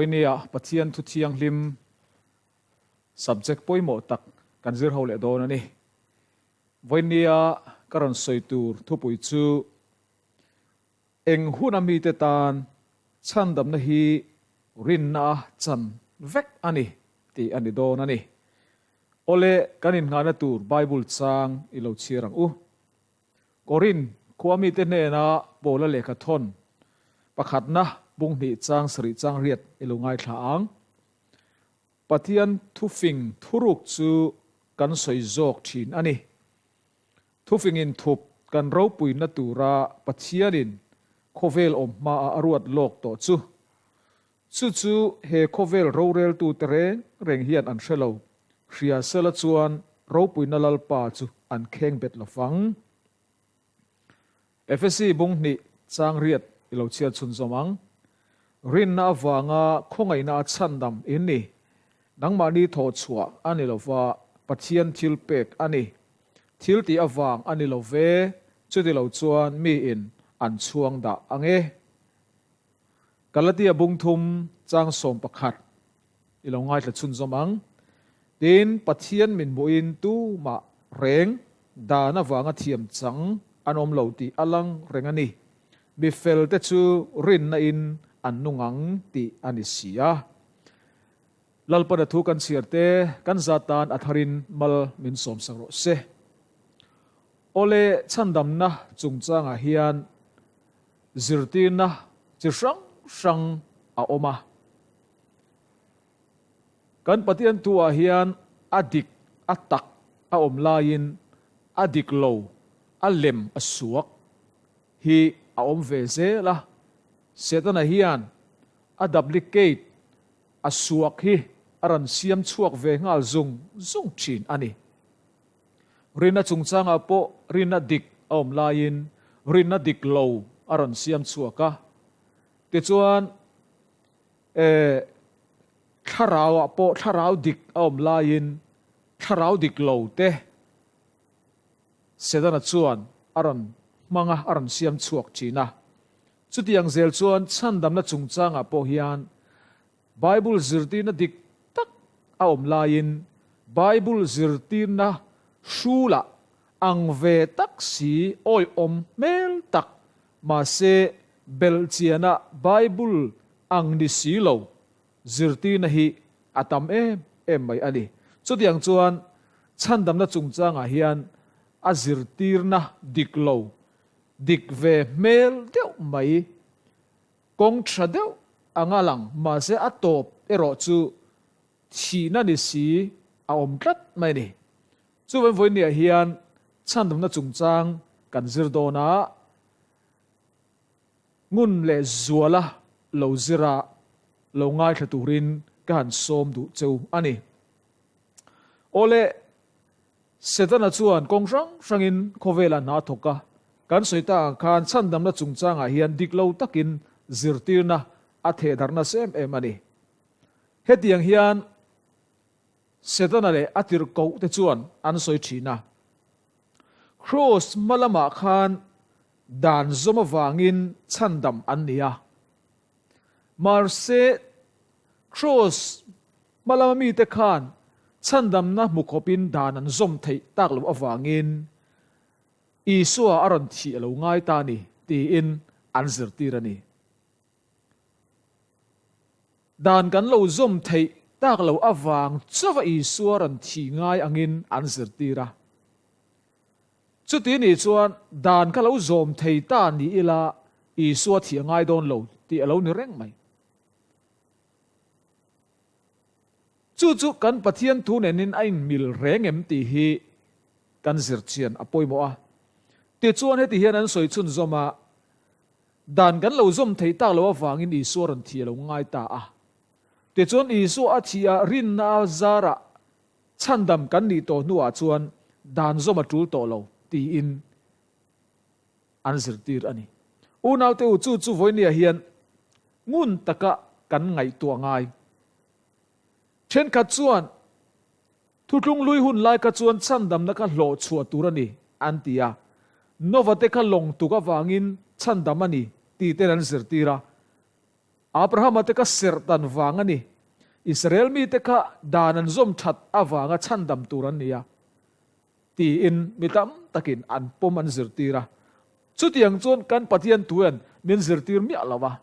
Vawinia Pathian thu thianghlim subject pawimawh tak kan zir ho leh dawn a ni. Vawinia ka rawn sawi tur thupui chu Eng huna mite tan chhandamna hi rinna a chan vek a ni tih a ni dawn a ni. Awle, kan innghahna tur Bible chang i lo chhiar ang u. Korinth khua mite hnena Paula lehkha thawn pakhatna bung hnih chang sarih chang riat i lo ngaithla ang. Pathian thufing thuruk chu kan sawi zawk thin a ni. Thufingin thup kan ropuina tura Pathianin khawvel awm hmaah a ruat lawk tawh chu. Chu chu he khawvel roreltute reng reng hian an hre lo. Hria sela chuan ropuina Lalpa chu an kheng bet lo fang. Efesi bung hnih chang riat i lo chhiat chhunzawm ang. Rinna avanga khawngaihna a chhandam in ni. Nangmahni thawh chhuah a ni lova, Pathian thil pek a ni. Thil tih avang a ni lo ve, chuti lo chuan miin an chhuang dah ang e. Galatia bung thum chang 11 i lo ngaithla chhunzawm ang. Tin, Pathian min hmuhin tumah reng dan avanga thiam chang an awm lo tih a lang reng a ni. Mi felte chu rinna in an nung ang tih a ni si a. Lalpan a thu kan chhiar te kan zat tan a tharin mal min sawmsak rawh se. Awle chhandamna chungchangah hian zirtirna chi hrang hrang a awm a. Kan Pathian thuah hian a dik a tak a awm laiin a dik lo a lem a suak hi a awm ve zel a. Setana hian a duplicate a suak hi a rawn siam chhuak ve nghal zung zung thin a ni. Rinna chungchangah pawh rinna dik a awm laiin rinna dik lo a rawn siam chhuak a. Tichuan, eh, thlarauah pawh thlarau dik a awm laiin thlarau dik lo te Setana chuan a rawn hmang a, a rawn siam chhuak thin a. Chutiang zel chuan chhandamna chungchangah pawh hian Bible zirtirna dik tak a awm laiin Bible zirtirna hrulah ang ve tak si awihawm hmel tak mahse belhchiana Bible ang ni si lo zirtirna hi a tam em em mai a ni. Chutiang chuan chhandamna chungchangah hian a zirtirna dik lo, dik ve hmel deuh mai, Kawng tha deuh anga lang mahse a tawp erawh chu thihna ni si a awm tlat mai a ni. Chuvain vawinia hian chhandamna chungchang kan zir dawn a, ngun leh zuala lo zira lo ngaithla turin ka han sawm duh cheu a ni. Awle, Setana chuan kawng hrang hrangin khawvelah hna a thawk a, kan sawi tak ang khan chhandamna chungchangah hian dik lo takin zirtirna a thehdarh nasa em em a ni. Hetiang hian Setana leh a tirhkoh te chuan an sawi thin a, Kraws hma lamah khan dan zawm avangin chhandam an ni a, Mahse, Kraws hma lama mite khan chhandamna hmu khawpin dan an zawm theih tak loh avangin Isua a rawn thih a lo ngai ta a ni, tiin an zirtir a ni. Dan kan lo zawm theih tak loh avang chauha Isua rawn thih ngai angin an zirtir a. Chuti nih chuan dan ka lo zawm thei ta ni ila Isua thih a ngai dawn lo tih a lo ni reng mai. Chu chu kan Pathian thu nenin a inmil reng em tih hi kan zir chian a pawimawh a. Tichuan heti hian an sawi chhunzawm a, Dan kan lo zawm thei tak lo avangin Isua rawn thih a lo ngai ta a. Tichuan Isua a thih a rinna a zarah Chhandam kan nih tawh hnuah chuan dan zawm a tul tawh lo tiin an zirtir a ni. Unaute u, chu chu vawinia hian ngun taka kan ngaihtuah ngai. Thenkhat chuan Thuthlung hlui hun lai kha chuan chhandamna kha hlawh chhuah tur a ni an ti a. Nova te kha lawng tuk avangin chhandam a ni tih ten an zirtir a. Abrahama te kha serhtan vang a ni. Israel mite kha dan an zawm that avanga chhandam tur an ni a, tiin mi tam takin an pawm an zirtir a. Chutiang chuan kan Pathian tuian min zirtir miah lo a.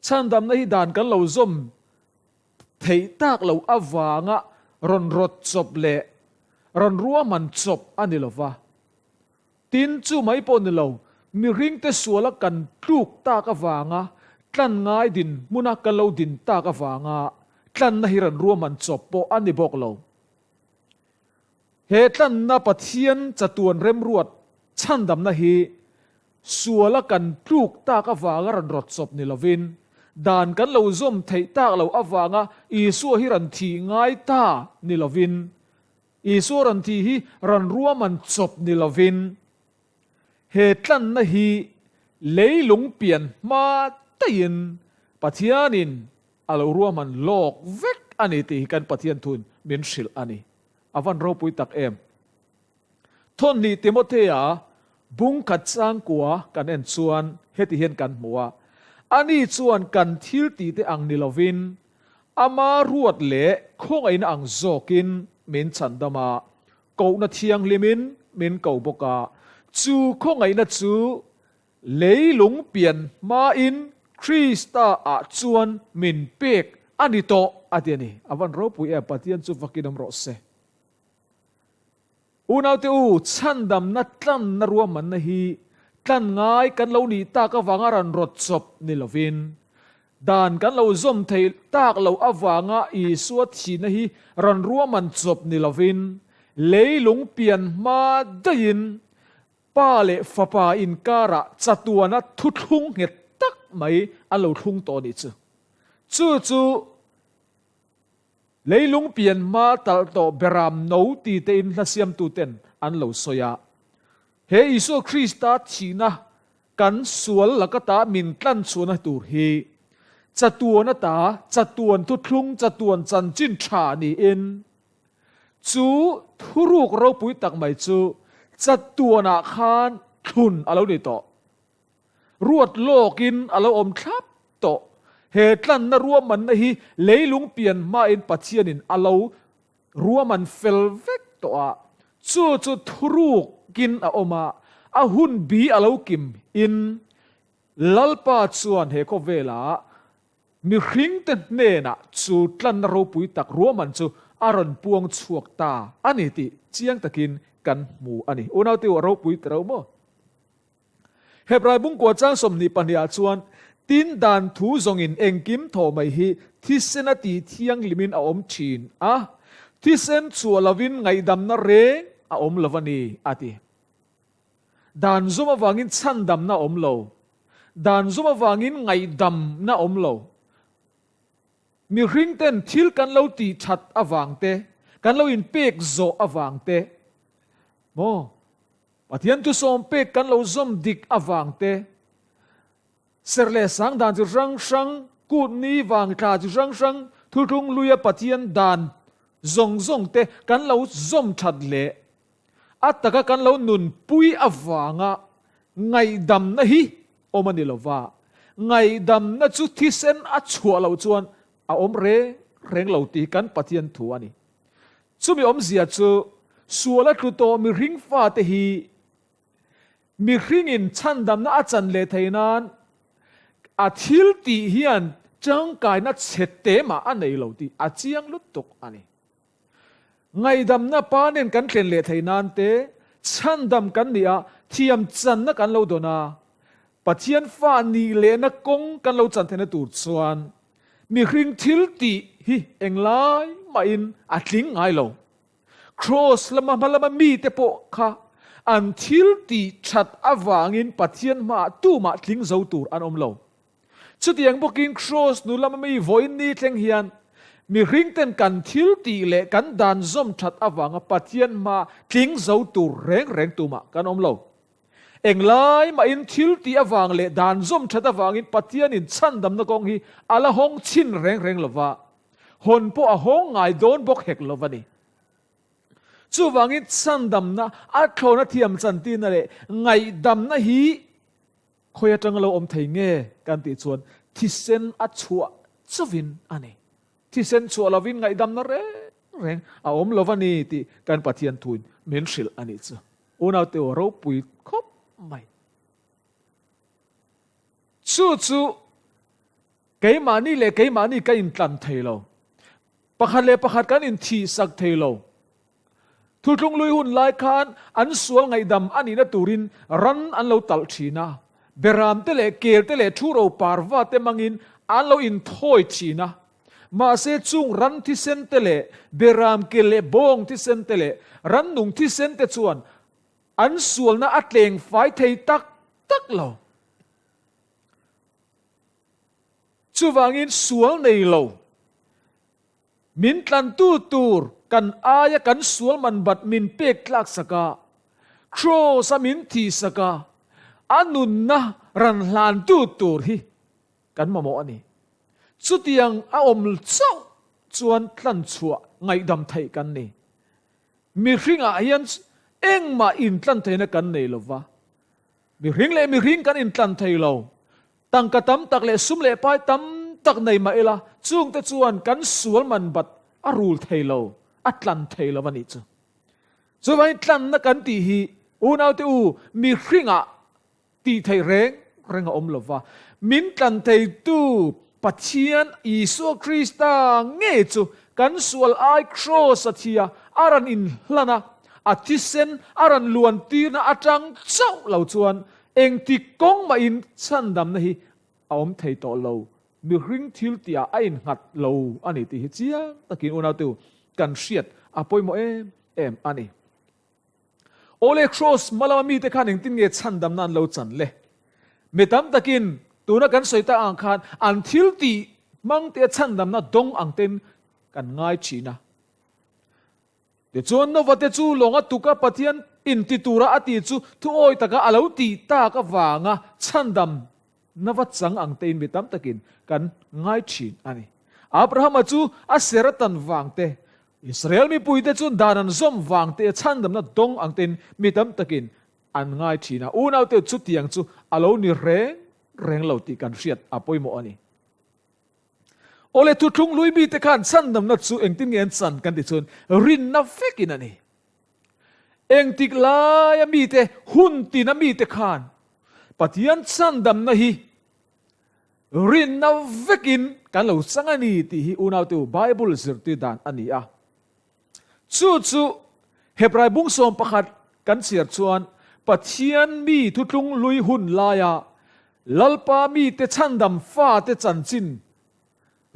Chhandamna hi dan kan lo zawm theih tak lo avanga rawn rawt chawp leh rawn ruahman chawp a ni lo va. Tin, chu mai pawh ni lo, mihringte suala kan tluk tak avanga tlan ngai din hmuna kan lo din tak avanga tlanna hi rawn ruahman chawp pawh a ni bawk lo. He tlanna Pathian chatuan remruat chhandamna hi suala kan tluk tak avanga rawn rawt chawp ni lovin, dan kan lo zawm theih tak lo avanga Isua hi rawn thih ngai ta ni lovin, Isua rawn thih hi rawn ruahman chawp ni lovin, he tlanna hi leilung pian hma daihin Pathianin a lo ruahman lawk vek a ni tih hi kan Pathian thun min hrilh a ni. A van ropui tak em! Thawnhnih Timothea bung khat changkua kan en chuan heti hian kan hmu a, Ani chuan kan thil tihte ang ni lovin ama ruat leh khawngaihna ang zawkin min chhandam a, kohna thianghlimin min ko bawk a, chu khawngaihna chu Leilung pian hmain Krista ah chuan min pek a ni tawh a ti a ni. A van ropui em, Pathian chu vakin awm rawh se. Unaute u, chhandamna tlanna ruahmanna hi tlan ngai kan lo nih tak avanga rawn rawt chawp ni lovin, dan kan lo zawm thei tak loh avanga Isua thihna hi rawn ruahman chawp ni lovin, leilung pian hma daihin Pa leh Fapa inkarah chatuana thuthlung nghet tak mai an lo thlung tawh a nih chu. Chu chu leilung pian hma talh tawh beram no ti tein hla siamtuten an lo sawi a. He Isua Krista thihna kan sual lakata min tlanchhuahna tur hi chatuan ata chatuan thuthlung chatuan chanchin tha niin Chu thuruk ropui tak mai chu chatuanah khan thlun a lo ni tawh. Ruat lawkin a lo awm thlap tawh. He tlanna ruahmanna hi leilung pian hmain Pathianin a lo ruahman fel vek tawh a, chu chu thurukin a awm a, a hun bi a lo kim in Lalpa chuan he khawvelah Mihringte hnenah chu tlanna ropui tak ruahman chu a rawn puang chhuak ta a ni tih chiang takin kan hmu a ni. Unaute u, a ropui ta reuh maw? Hebrai bungkua chang 22 ah chuan, Tin dan thu zawngin engkim thaw mai hi thisen a tih thianghlimin a awm thin a, thisen chhuah lovin ngaihdamna reng a awm lo a ni, a ti. Dan zum avangin chhandamna awm lo. Dan zum avangin ngaihdamna awm lo. Mihring ten thil kan lo tih that avang te, kan lo inpek zawh avang te, maw? Pathian thusawm pek kan lo zawm dik avang te, serh leh sang dan chi hrang hrang, kut ni vang thla chi hrang hrang, thuthlung luia Pathian dan zawng zawng te kan lo zawm that leh A taka kan lo nunpui avanga ngaihdamna hi awm a ni lo va, ngaihdamna chu thisen a chhuah loh chuan a awm reng reng lo tih kan Pathian thu a ni. Chumi awmzia chu sual a tlu tawh mihring fate hi mihringin chhandamna a chan leh thei nan a thil tih hian tangkaina chhe te mah a nei lo tih a chiang lutuk a ni. Ngaihdamna Pa nen kan thlen leh thei nan te, chhandam kan nih a, thiam channa kan lo dawn a, Pathian fa nih lehna kawng kan lo chan theihna tur chuan mihring thil tih hi englai mahin a tling ngai lo. Kraws lama hma lama mite pawh kha an thil tih that avangin Pathian hmaah tumah tling zo tur an awm lo. Chutiang bawkin Kraws nu lama mi vawiin ni thleng hian mihring ten kan thil tih leh kan dan zawm that avanga Pathian hma tling zo tur reng reng tumah kan awm lo. Englai mahin thil tih avang leh dan zawm that avangin Pathianin chhandamna kawng hi a la hawng chhin reng reng lova, hawn pawh a hawng ngai dawn bawk hek lo a ni. Chuvangin chhandamna a thlawna thiam chantirna leh ngaihdamna hi Khawi atanga lo awm thei nge kan tih chuan thisen a chhuah chauhin a ni. Thisen chhuah lovin ngaihdamna reng reng a awm lo a ni tih kan Pathian thuin min hrilh a nih chu. Unaute aw ropui khawp mai. Chu chu keimahni leh keimahni ka intlan thei lo. Pakhat leh pakhat kan inthihsak thei lo. Thuthlung lui hun lai khan an sual ngaihdam a nihna turin ran an lo talh thin a, beramte leh kelte leh thuro parva te hmangin an lo inthawi thin a. Mahse chung ran thisen te leh beram kel leh bawng thisen te leh rannung thisen te chuan an sualna a tleng fai thei tak tak lo. Chuvangin sual nei lo. Min tlantu tur kan aia kan sual man bat min pek tlak sak a, Kraws a min thih sak a, a nunna ran hlantu tur hi kan mamawh a ni. Chutiang a awm chauh chuan tlanchhuah ngaihdam theih kan ni. Mihringah hian engmah intlan theihna kan nei lova, mihring leh mihring kan intlan thei lo. Tangka tam tak leh sum leh pai tam tak nei mah ila, chungte chuan kan sual man bat a rul thei lo, a tlan thei lo a nih chu. Chuvangin tlanna kan tih hi unaute u mihringah tih theih reng reng a awm lo va, min tlan theitu Pathian Isua Krista ngei chu kan sual ai kraws a thi a, a rawn inhlan a, a thisen a rawn luan tirna atang chauh lo chuan Engtik kawng mahin chhandamna hi a awm thei tawh lo, mihring thil tihah a innghat lo a ni tih hi chiang takin unaute kan hriat a pawimawh em em a ni. Awle Kraws hma lama mite khan engtin nge chhandamna an lo chan le? Mi tam takin tuna kan sawi tak ang khan an thil tih hmang te chhandamna dawng ang ten kan ngai thin a. Tichuan Nova te chu lawng a tuk a Pathian inti tura a tih chu thuawi taka a lo tih tak avanga chhandam na va chang ang tein mi tam takin kan ngai thin a ni. Abrahama chu a ser a tan vang te, Israel mipuite chu dan an zawm vang te a chhandamna dawng ang tein mi tam takin an ngai thin a. Unaute chutiang chu a lo ni reng reng lo tih kan hriat a pawimawh a ni. Awle thuthlung hlui mite khan chhandamna chu engtin nge an chan kan tih chuan rinna vekin a ni. Engtik laia mite, hun tina mite khan Pathian chhandamna hi rinna vekin kan lo chang a ni tih hi unaute u Bible zirtir dan a ni a. Chu chu Hebrai bung 11 kan chhiar chuan Pathian mi thutlung hlui hun laia Lalpa mite chhandam fate chanchin,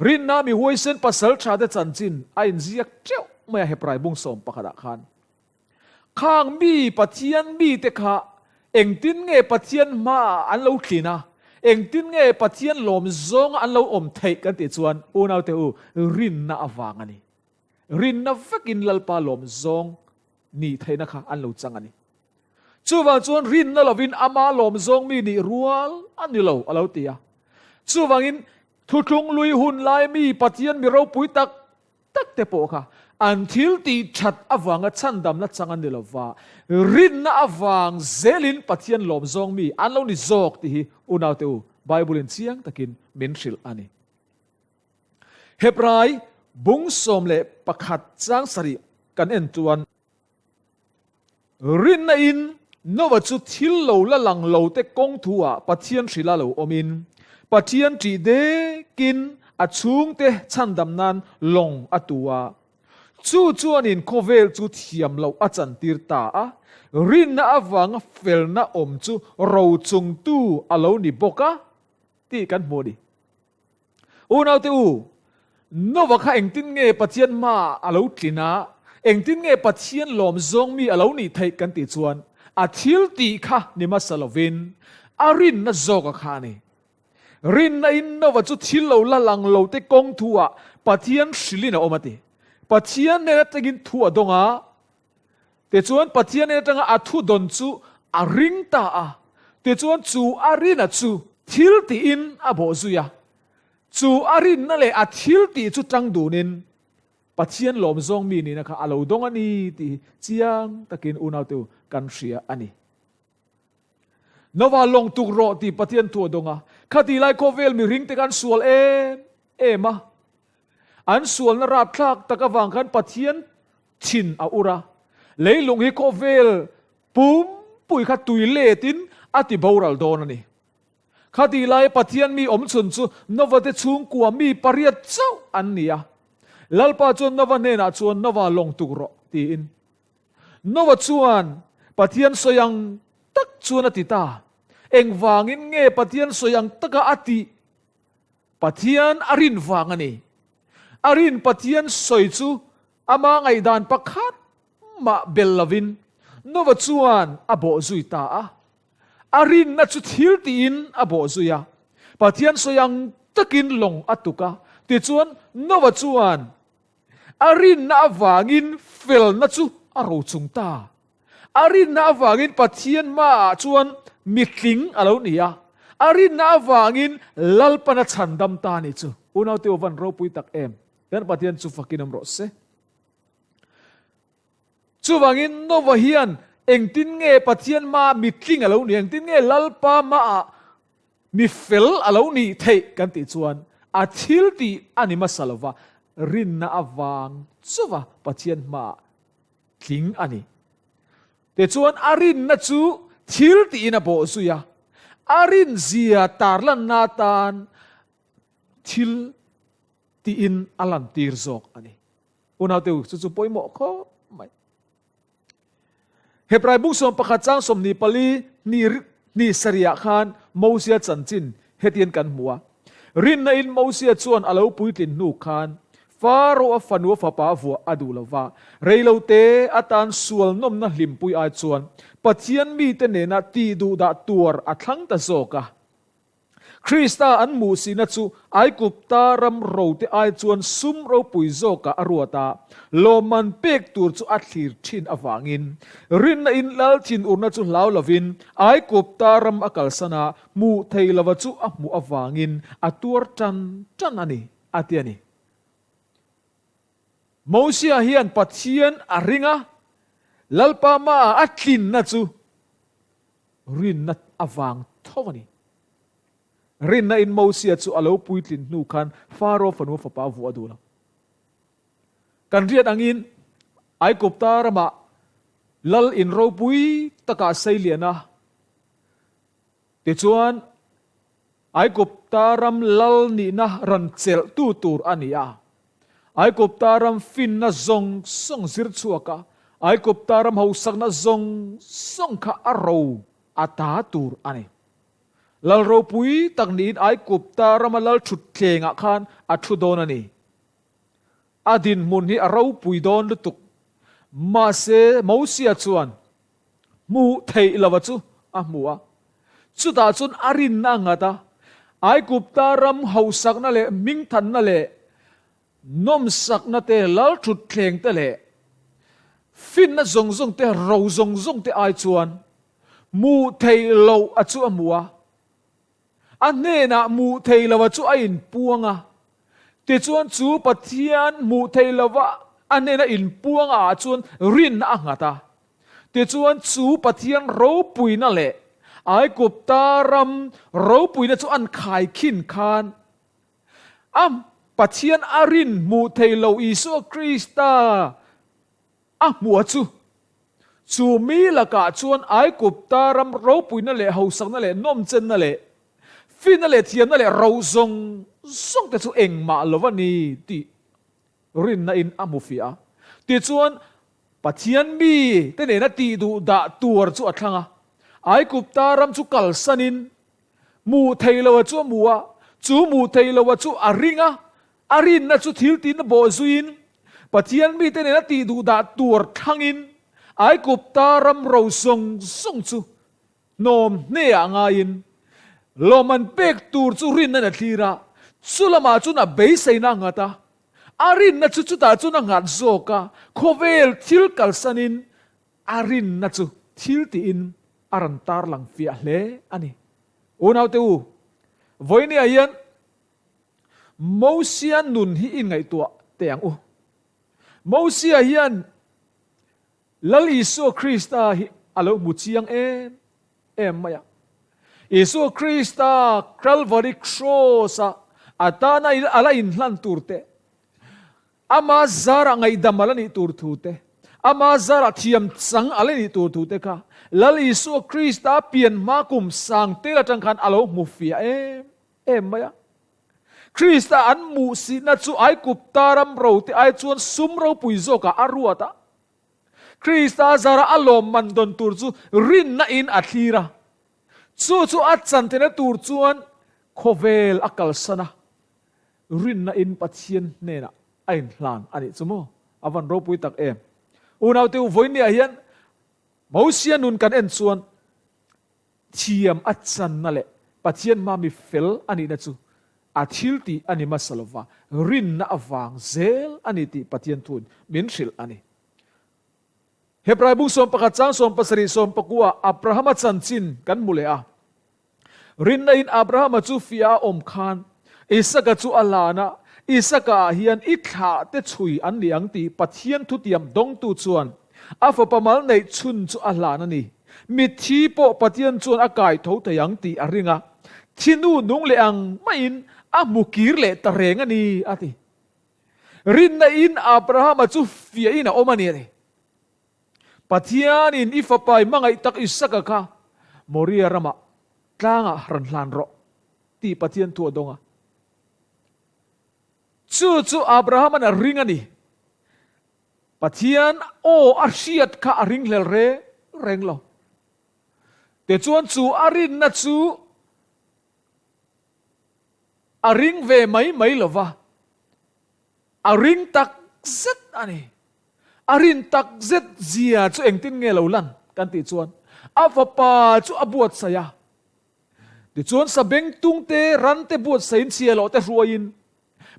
rinna mi huaisen pasal thate chanchin a inziak teuh mai a Hebrai bung 11 ah khan. Khang mi Pathian mite kha engtin nge Pathian hmaah an lo tlin a, engtin nge Pathian lawm zawnga an lo awm theih kan tih chuan unaute u rinna avang a ni. Rinna vekin Lalpa lawm zawng nih theihna kha an lo chang a ni. Chuvang chuan rinna lovin ama lawm zawng mi nih rual a ni lo, a lo ti a. Chuvangin thuthlung lui hun lai mi Pathian mi ropui tak tak te pawh kha an thil tih that avanga chhandamna chang an ni lova, rinna avang zelin Pathian lawm zawng mi an lo ni zawk tih hi unaute u Bible-in chiang takin min hrilh a ni. Hebrai bung 11 chang sarih kan en chuan rinna in Noah chu thil lo la lang lo te kawng thu ah Pathian hrilh a lo awm in Pathian ṭih dekin a chhungte chhandam nan lawng a tu a. Chu chuanin khawvel chu thiam loh a chantir ta a, rinna avanga felna awm chu rochungtu a lo ni bawk a tih kan hmu a ni. Unaute u, Nova kha engtin nge Pathian hmaah a lo tlin a, engtin nge Pathian lawm zawng mi a lo nih theih kan tih chuan a thil tih kha ni hmasa lovin a rinna zawka kha a ni. Rinna in Nova chu thil lo la lang lo te kawng thu ah Pathian hrilhin a awm a ti. Pathian nen atangin thu a dawng a, tichuan Pathian nen atanga a thu dawn chu a ring ta a, tichuan chu a rina chu thil tiin a bawh zui a, chu a rinna leh a thil tih chu tang dunin Pathian lawm zawng mi nihna kha a lo dawng a ni tih hi chiang takin unaute u kan hria a ni. Nova lawng tuk rawh tih Pathian thu a dawng a. Khati lai khawvel mihring te khan sual em em a. An sualna rapthlak tak avang khan Pathian thin a ur a. Leilung hi khawvel pumpui kha tui letin a ti boral dawn a ni. Khati lai Pathian mi awmchhun chu Nova te chhungkua mi pariat chauh an ni a. Lalpa chuan Nova hnenah chuan Nova lawng tuk rawh tiin. Nova chuan Pathian sawi ang tak chuan a ti ta. Engvangin nge Pathian sawi ang taka a tih? Pathian a rin vang a ni. A rin Pathian sawi chu ama ngaihdan pakhat mah bel lovin Nova chuan a bawh zui ta a. A rinna chu thil tiin a bawh zui a. Pathian sawi ang takin lawng a tuk a. Tichuan Nova chuan a rinna avangin felna chu a rochung ta. A rinna avangin Pathian hmaah chuan mitling a lo ni a, a rinna avangin Lalpan a chhandam ta a nih chu. Unaute u van ropui tak em! Kan Pathian chu fakin awm rawh se. Chuvangin Nova hian engtin nge Pathian hmaah mitling a lo nih, engtin nge Lalpa hmaah mi fel a lo nih theih kan tih chuan a thil tih a ni hmasa lova, rinna avang chuva Pathian hmaah tling a ni. Tichuan a rinna chu thil tiin a bawh zui a, a rinzia tarlanna atan thil tiin a lantir zawk a ni. Unaute u, chu chu pawimawh khawp mai. Hebrai bung 11 chang 24 ni ni sarihah khan Mosia chanchin hetian kan hmu a. Rinna in Mosia chuan a lo puitlin hnu khan Faro-a fanu a fapa vuah a duh lo va, reilote atan sual nawmna hlimpui ai chuan Pathian mite nena tih duhdah tuar a thlang ta zawk a. Krista an hmuhsihna chu Aigupta ram rote ai chuan sum ropui zawkah a ruat a, lawmman pek tur chu a thlir thin avangin rinna in lal thinurna chu hlau lovin Aigupta ram a kalsan a, hmuh thei lova chu a hmuh avangin a tuar tan tan a ni, a ti a ni. Mosia hian Pathian a ring a, Lalpa hmaah a tlinna chu Rinna avang tho a ni. Rinna in Mosia chu a lo puitlin hnu khan Faro fanu fapa a vuah duh lo. Kan riat angin Aigupta ramah lal in ropui takah sei lian a. Tichuan Aigupta ram lal nihna rawn chelhtu tur a ni a. Aigupta ram finna zawng zawng zir chhuak a, Aigupta ram hausakna zawng zawng kha a ro a ta tur a ni. Lal ropui tak niin Aigupta rama lal thutthlengah khan a thu dawn a ni. A dinhmun hi a ropui dawn lutuk. Mahse, Mosia chuan hmuh theih lova chu a hmu a. Chutah chuan a rinna a nghat a, Aigupta ram hausakna leh hmingthanna leh nawmsakna te, lalthutthleng te leh finna zawng zawng te, ro zawng zawng te ai chuan hmuh theih loh a chu a hmu a. A hnenah hmuh theih lova chu a inpuang a. Tichuan chu Pathian hmuh theih lova a hnena inpuang ah chuan rinna a nghat a. Tichuan chu Pathian ropuina leh Aigupta ram ropuina chu an khaikhin khan a Pathian a rin hmuh theih lo Isua Krista A hmuh a chu. Chu mi lakah chuan Aigupta ram ropuina leh hausakna leh nawmchenna leh finna leh thiamna leh ro zawng zawng te chu engmah lo a ni tih rinna in a hmu fiah a. Tichuan, Pathian mi te nena tih duh dah tuar chu a thlang a. Aigupta ram chu kalsanin hmuh theih loha chu a hmu a, chu hmuh theih loha chu a ring a, A rinna chu thil tin bawh zuiin, Pathian mite nena tih duh dah tur thlangin, Aigupta ram ro zawng zawng chu hnawm hneah ngaiin, lawmman pek tur chu rinna in a thlir a, chu lamah chuan a beiseina a nghat a. A rinna chu chutah chuan a nghat zawk a, khawvel thil kalsanin a rinna chu thil tiin a rawn tarlang fiah hle a ni. Unaute u, vawinia hian Mosia nun hi i ngaihtuah teh ang u. Mosia hian Lal Isua Krista hi a lo hmu chiang em em mai a. Isua Krista Calvary Cross-a a tana a la inhlan tur te, ama zarah ngaihdam a la nih tur thu te, ama zarah thiam chang a la nih tur thu te kha Lal Isua Krista pian hma kum sang tel atang khan a lo hmu fiah em em mai a. Krista an muhsihna chu Aigupta ram rote ai chuan sum ropui zawkah a ruat a. Krista zara a lawmman dawn tur chu rinna in a thlir a. Chu chu a chantena tur chuan khawvel a kalsan a, rinna in Pathian hnenah a inhlan a nih chu maw? A van ropui tak em! Unaute u, vawinia hian Mosia nun kan en chuan thiam a channa leh Pathian hma mi fel a nihna chu a thiltih a ni hmasa lova, rinna avang zel a ni tih Pathian thuin min hrilh a ni. Hebrai bung 11 chang 17 14 Abrahama chanchin kan hmu leh a. Rinna in Abrahama chu fiah a awm khan Isaka chu a hlan a, Isaka ah hian i thlah te chhui an ni ang tih Pathian thutiam dawngtu chuan a fapa mal neih chhun chu a hlan a ni. Mitthi pawh Pathian chuan a kai tho thei ang tih a ring a, thi nu nung leh ang maiin a hmu kir leh ta reng a ni, a ti. Rinna in Abrahama chu fiahin a awm a ni a ti. Pathianin i fapa i hmangaih tak Isaka kha Moria ramah tlangah rawn hlan rawh tih Pathian thu a dawng a. Chu chu Abrahama'n a ring a ni. Pathian aw a hriat kha a ringhlel reng reng lo. Tichuan chu a rinna chu a ring ve mai mai lo va, a ring tak zet a ni. A rin tak zet zia chu engtin nge lo lan kan tih chuan a fapa chu a buatsaih a. Tichuan sabengtung te, ran te buatsaihin chhia loh te hruaiin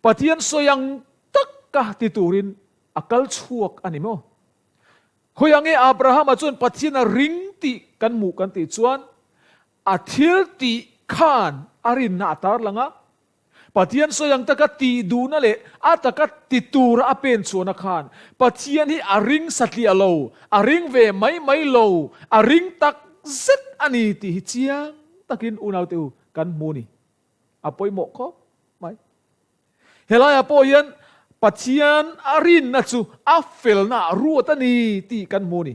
Pathian sawi ang taka ti turin a kal chhuak a ni maw? Khawiah nge Abrahama chuan Pathian a ring tih kan hmuh kan tih chuan a thil tih khan a rinna a tarlang a. Pathian sawi ang taka tih duhna leh a taka ti tura a pen chhuahna khan Pathian hi a ring satliah lo, a ring ve mai mai lo, a ring tak zet a ni tih hi chiang takin unaute u kan hmu ni. A pawimawh khawp mai. Helaiah pawh hian Pathian a rinna chu a felna ah ruat a ni tih kan hmu ni.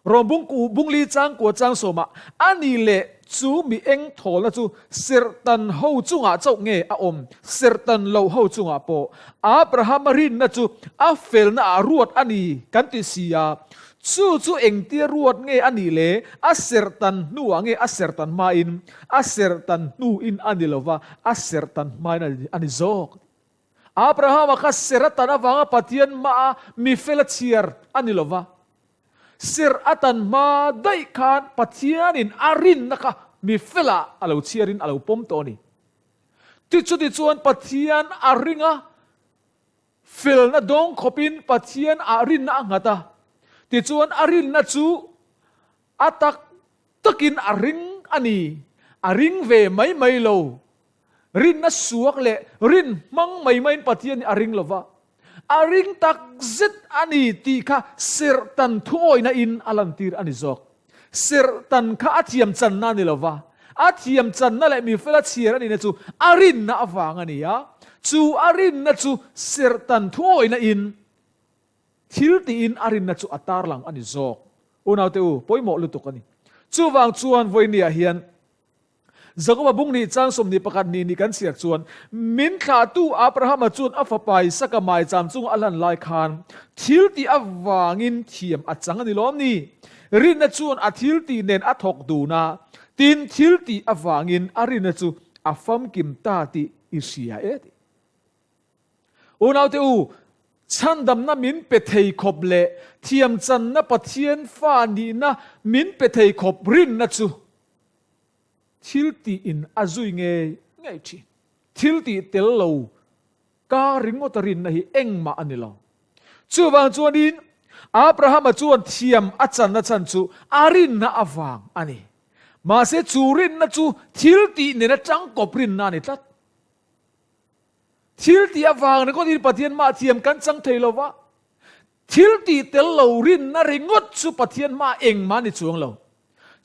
Rawng bung bungli chang kua chang sawmah a ni leh chu mi eng thawlna chu serhtan ho chungah chauh nge a awm, serhtan lo ho chungah pawh Abrahama rinna chu a felna ah ruat a ni kan ti si a, chu chu engtia ruat nge a nih le, a serhtan hnuah nge a serhtan hmain, a serhtan hnuin a ni lova, a serhtan hmain a ni zawk. Abrahama kha ser a tan avanga Pathian hmaa mi fel a chhiar a ni lo va. Ser a tan hma daih khan Pathianin a rinna kha mi felah a lo chhiarin a lo pawm tawh a ni. Tichutichuan Pathian a ring a, felna dawng khawpin Pathian ah rinna a nghat a. Tichuan a rinna chu a tak takin a ring a ni, a ring ve mai mai lo. Rinna suak leh rin hmang mai maiin Pathian hi a ring lo va, a ring tak zet a ni tih kha serhtan thuawihna in a lantir a ni zawk. Serhtan kha a thiam channa a ni lo va, a thiam channa leh mifela chhiar a nihna chu a rinna avang a ni a, chu a rinna chu serhtan thuawihna in thil tiin a rinna chu a tarlang a ni zawk. Unaute u, pawimawh lutuk a ni. Chuvang chuan vawinia hian Jakoba bung nih chang 21 ni nih kan chhiar chuan, Min thlahtu Abrahama chuan a fapa Isaka maicham chunga a hlan lai khan thil tih avangin thiam a chang a ni lawm ni? Rinna chuan a thil tih nen a thawk dun a, tin thil tih avangin a rinna chu a famkim ta tih i hria e tih. Unaute u, chhandamna min pe thei khawp leh thiamchanna Pathian fa nihna min pe thei khawp rinna chu Thil tih in a zui ngei ngei thin. Thil tih tel lo ka ringawt a rinna hi engmah a ni lo. Chuvang chuanin Abrahama chuan thiam a channa chhan chu a rinna avang a ni. Mahse chu rinna chu thil tih nena tangkawp rinna a ni tlat. Thil tih avang ringawtin Pathian mah thiam kan chang thei lo va, thil tih tel lo rinna ringawt chu Pathian mah engmah a ni chuang lo.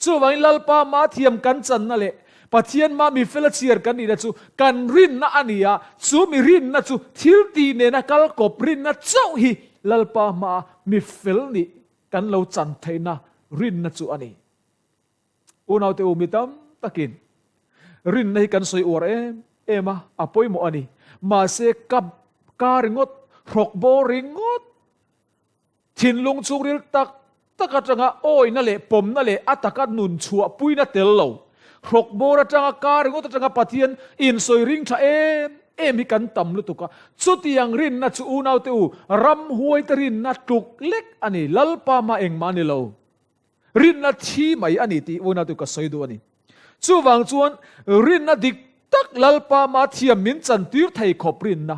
Chuvangin Lalpa mah thiam kan channa leh Pathian mah mi fela chhiar kan nihna chu kan rinna a ni a, chu mi rinna chu thil tih nena kal kawp rinna chauh hi Lalpa hmaa mi fel nih kan lo chan theihna rinna chu a ni. Unaute u mi tam takin rinna hi kan sawi uar em em a, a pawimawh a ni. Mahse ka ka ringawt, hrawk bawr ringawt, thinlung chhungril tak tak atanga awina leh pawmna leh a taka nun chhuahpuina tel lo, hrawk bawr atanga ka ringawt atanga Pathian insawi ring tha em em hi kan tam lutuk a. Chutiang rinna chu unaute u ramhuaite rinna tluk lek a ni, Lalpa mah engmah a ni lo. Rinna thi mai a ni tih vawiin atu ka sawi duh a ni. Chuvang chuan rinna dik tak Lalpa mah thiam min chantir thei khawp rinna,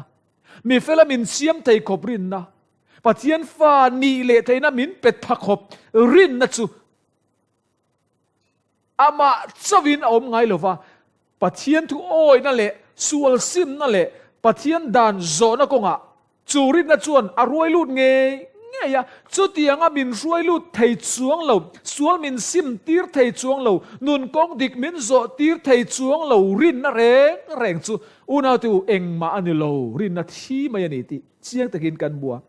mi fela min siam thei khawp rinna, Pathian fa nih leh theihna min pe tha khawp rinna chu amah chauhin a awm ngai lova, Pathian thu awihna leh sual simna leh Pathian dan zawhna kawngah Chu rinna chuan a ruai lut ngei ngei a, chutianga min hruai lut thei chuang lo, sual min sim tir thei chuang lo, nun kawng dik min zawh tir thei chuang lo rinna reng reng chu unaute u engmah a ni lo, rinna thi mai a ni tih chiang takin kan hmu a.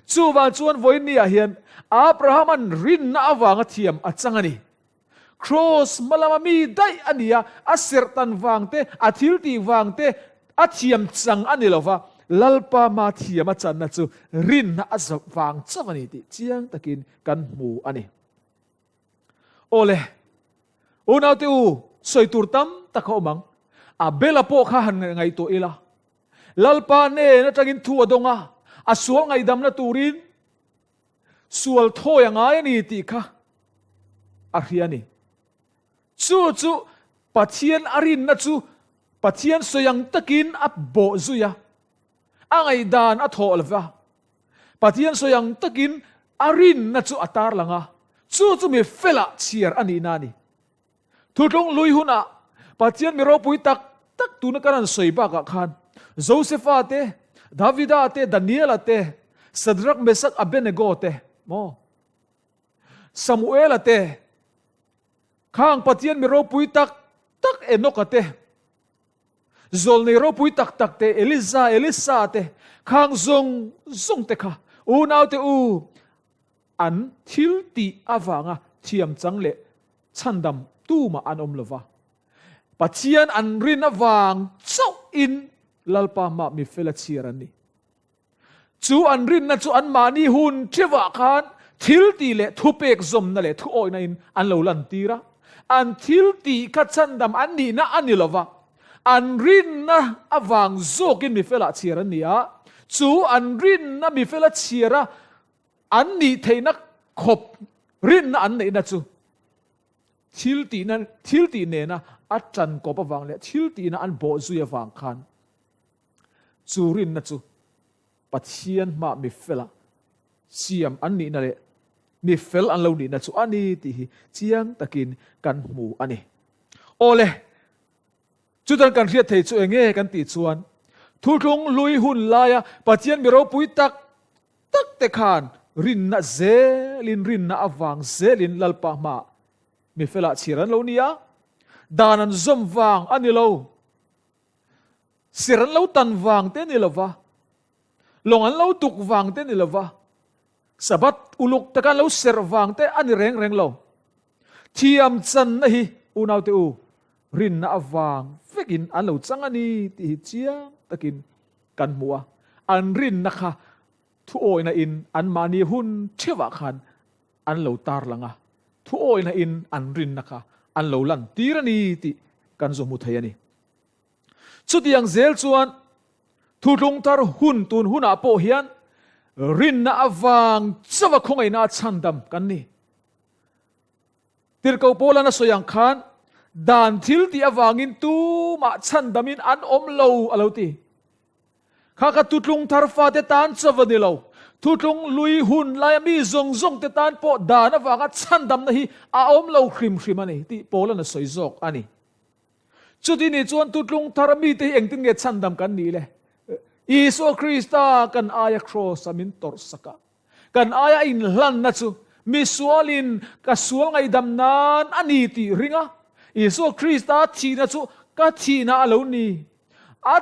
Chuvang chuan vawiinniah hian Abraham-a'n rinna avanga thiam a chang a ni. Kraws hma lama mi daih a ni a, a serhtan vang te, a thil tih vang te a thiam chang a ni lo va, Lalpa hma thiam a channa chu rinna a zawh vang chauh a ni tih chiang takin kan hmu a ni. Awle, unaute u, sawi tur tam tak a awm ang. Abela pawh kha han ngaihtuah ila, Lalpa hnen atangin thu a dawng a, a sual ngaihdamna turin Sual thawi a ngai a ni tih kha a hria a ni. Chu chu Pathian a rinna chu Pathian sawi ang takin a bawh zui a, a ngaihdan a thawh lo va. Pathian sawi ang takin a rinna chu a tarlang a, chu chu mi felah chhiar a nihna a ni. Thutlung lui hunah Pathian mi ropui tak tak tuna kan han sawi bakah khan Josefa te, Davida te, Daniela te, Sadrak, Mesak, Abednego te, maw? Samuela te, khang Pathian mi ropui tak tak Enoka te, Zawlnei ropui tak tak te, Eliza, Elisa te, khang zawng zawng te kha unaute u An thil tih avanga thiam chang leh chhandam tumah an awm lova. Pathian an rin avang chauhin Lalpa hmah mi fela chhiar an ni. Chu an rinna chu anmahni hun theuhah khan thil tih leh thupek zawmna leh thuawihna in an lo lantir a. An thil tih kha chhandam an nihna a ni lova, an rinna avang zawkin mi felah chhiar an ni a. Chu an rinna mi fela chhiar a An nih theihna khawp rinna an neihna chu thil tihna thil tih nena a tan kawp avang leh thil tihna an bawh zui avang khan chu rinna chu Pathian hmah mi fela siam an nihna leh mi fel an lo nihna chu a ni tih hi chiang takin kan hmu a ni. Awle, Chutan kan hriat thei chu enge kan tih chuan Thuthlung hlui hun laia Pathian mi ropui tak tak te khan rinna zelin rinna avang zelin Lalpa hmaah mi felah chhir an lo ni a, dan an zawm vang a ni lo, ser an lo tan vang te a ni lo va, lawng an lo tuk vang te a ni lo va, Sabbath uluk taka an lo serh vang te a ni reng reng lo. Thiam channa hi unaute u rinna avang vekin an lo chang a ni tih hi chiang takin kan hmu a. An rinna kha thuawihna in anmahni hun theuhah khan an lo tarlang a, thuawihna in an rinna kha an lo lantir a ni tih kan zu hmu thei a ni. Chutiang zel chuan Thutlung thar hun tun hunah pawh hian rinna avang chauha khawngaihna a chhandam kan ni. Tirhkoh Paula'n a sawi ang khan dan thil tih avangin tumah chhandamin an awm lo a lo ti. Kha kha Thutlung thar fate tan chauh a ni lo. Thutlung lui hun laia mi zawng zawng te tan pawh dan avanga chhandamna hi a awm lo hrim hrim a ni tih Paula'n a sawi zawk a ni. Chuti nih chuan Thutlung thar mite hi engtin nge chhandam kan nih le? Isua Krista kan aia kraws-a min tawrhsak a, kan aia a inhlanna chu Misualin ka sual ngaihdam nan a ni tih ring a, Isua Krista thihna chu ka thihna a lo ni. A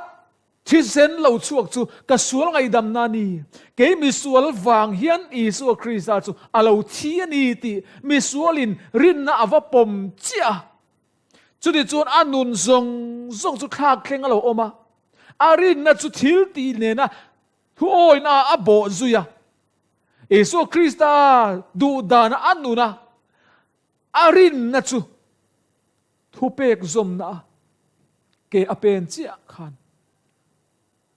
thisen lo chhuak chu ka sual ngaihdamna a ni. Kei misual vang hian Isua Krista chu a lo thi a ni tih misualin rinna a va pawm chiah a. Chutichuan a nun zawng zawng chu thlak thleng a lo awm a, a rinna chu thil tih nena thuawina ah a bawh zui a. Isua Krista duh dana a nuna a rinna chu thupek zawmna a ke a pen chiah khan